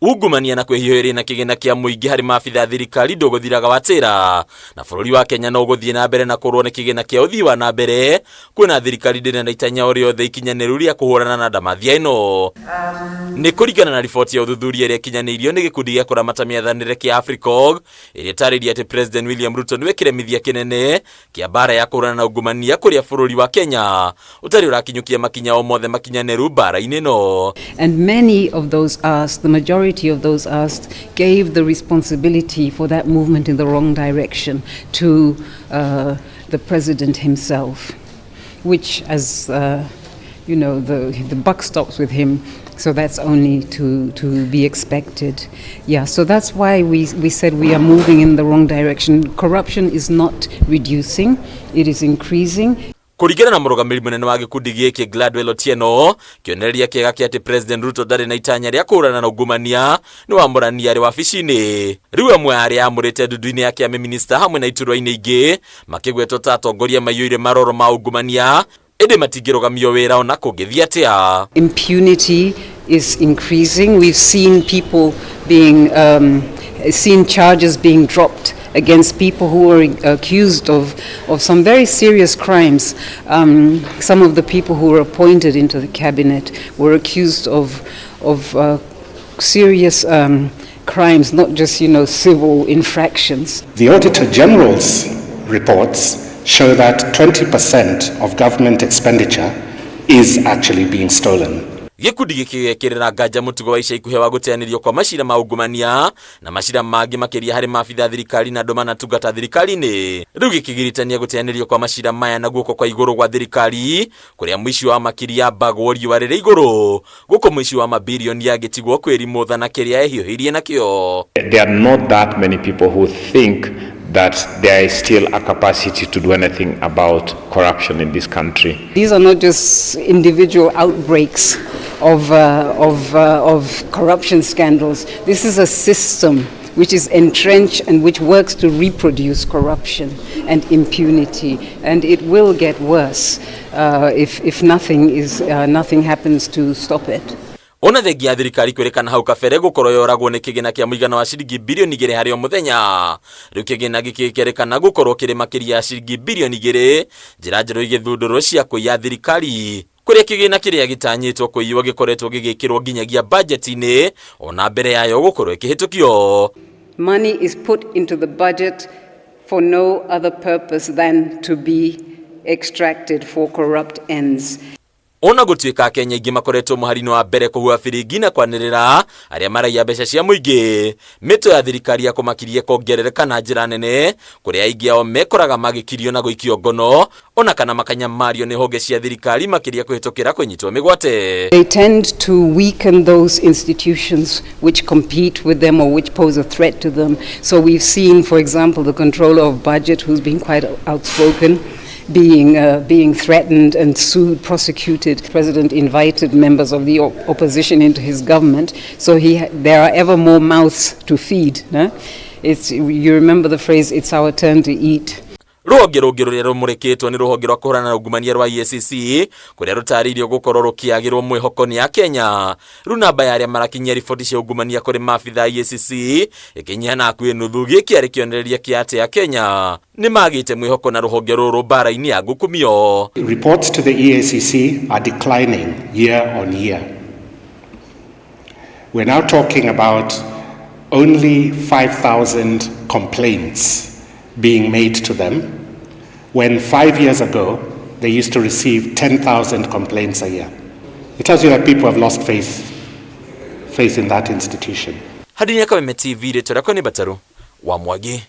Ungumania na kwĩhiũhĩria na kĩgĩna kĩa mũingĩ harĩ maabitha a thirikari ndũgũthiraga watĩra, na bũrũri wa Kenya no ũgũthiĩ na mbere na kũrũo nĩ kĩgĩna kĩa ũthii wa na mbere kuona thirikari ndĩrĩ na itanya o rĩothe ikinyanĩru rĩa kũhũrana na ndamathia ĩno. Nĩ kũringana na riboti ya ũthuthuria ĩrĩa ĩkinyanĩirio nĩ gĩkundi gĩa kũramata mĩathanĩre kĩa Africog, ĩrĩa ĩtarĩirie atĩ President William Ruto nĩwe kĩremithia kĩnene kĩa mbaara ya kũhũrana na ungumania kũrĩa bũrũri wa Kenya ũtarĩ ũrakinyũkia makinya o mothe makinyanĩru mbaara-inĩ ĩno. And many of those asked, the majority of those asked, gave the responsibility for that movement in the wrong direction to the president himself, which, as you know, the buck stops with him, so that's only to be expected. Yeah, so that's why we said we are moving in the wrong direction. Corruption is not reducing, it is increasing. Kũringana na mũrũgamĩrĩri mũnene wa gĩkundi gĩkĩ Gladwell Otieno, kĩonereria kĩega kĩa atĩ President Ruto ndarĩ na itanya rĩa kũhũrana na ungumania nĩ wamũrania arĩ wabici-inĩ. Rĩu amwe arĩa amũrĩte ndundu-inĩ ya kĩa mĩminista hamwe na iturwa-inĩ ingĩ makĩgwetwo ta atongoria maiyũire maroro ma ungumania, ĩndĩ matingĩrũgamio wĩra ona kũngĩthiĩ atĩa. Impunity is increasing. We've seen people being seen charges being dropped against people who were accused of some very serious crimes. Some of the people who were appointed into the cabinet were accused of serious crimes, not just civil infractions. The Auditor General's reports show that 20% of government expenditure is actually being stolen. Gĩkundi gĩkĩ gĩgekĩrĩra nganja mũtugo wa ica ikuhĩ wa gũteanĩrio kwa macira ma ungumania na macira mangĩ makĩria harĩ maabitha thirikari na andũ manatungata thirikari-inĩ. Rĩu gĩkĩgiritania gũteanĩrio kwa macira maya na guoko kwa igũrũ gwa thirikari, kũrĩa mũici wa makiri ambagwo riũa rĩrĩ igũrũ, gũkũ mũici wa mabirioni agĩtigwo kwĩrimũtha na kĩrĩa ehiũhĩirie nakĩo. There are not that many people who think that there is still a capacity to do anything about corruption in this country. These are not just individual outbreaks of corruption scandals. This is a system which is entrenched and which works to reproduce corruption and impunity. And it will get worse if nothing happens to stop it. Ona thengia ya thirikari kwĩrĩkana hau kabere gũkorwo yoragwo nĩ kĩgĩna kĩa mũigana wa ciringi birioni 2 harĩ o mũthenya, rĩu kĩgĩna gĩkĩ gĩkerĩkana gũkorwo kĩrĩ makĩria ya ciringi birioni 2, njĩra njerũ igĩthundũrwo cia kũiya thirikari, kũrĩa kĩgĩna kĩrĩa gĩtanyĩtwo kũiywo gĩkoretwo gĩgĩkĩrwo nginyagia bajeti-inĩ ona mbere yayo gũkorwo ĩkĩhĩtũkio. Money is put into the budget for no other purpose than to be extracted for corrupt ends. Ona gũtuĩka Akenya aingĩ makoretwo mũhari-inĩ wa mbere kũhuha biringi na kwanĩrĩra arĩa maraiya mbeca cia mũingĩ, mĩto ya thirikari ya kũmakiria ĩkongerereka na njĩra nene, kũrĩa aingĩ ao mekoraga magĩkirio na gũikio ngono ona kana makanyamario nĩ honge cia thirikari, makĩria kũhĩtũkĩra kũnyitwo mĩgwate. They tend to weaken those institutions which compete with them or which pose a threat to them. So we've seen, for example, the Controller of Budget, who's been quite outspoken, being threatened and sued, prosecuted. The president invited members of the opposition into his government, so there are ever more mouths to feed. No? You remember the phrase, "It's our turn to eat." Rũhonge rũngĩ rũrĩa rũmũrĩkĩtwo nĩ rũhonge rwa kũhũrana na ungumania rwa EACC, kũrĩa rũtarĩirio gũkorwo rũkĩagĩrwo mwĩhoko nĩ Akenya. Rĩu namba ya arĩa marakinyia riboti cia ungumania kũrĩ maabitha a EACC ĩkĩnyiha na hakuhĩ nuthu. Gĩkĩ arĩ kĩonereria kĩa atĩ Akenya nĩ magĩte mwĩhoko na rũhonge rũrũ mbara-inĩ ya ngukumio. Reports to the EACC are declining year on year. We're now talking about only 5,000 complaints being made to them, when 5 years ago they used to receive 10,000 complaints a year. It tells you that people have lost faith in that institution. Hadinia Kameme TV, rĩtwa rĩakwa nĩ Bataru wa Mwangi.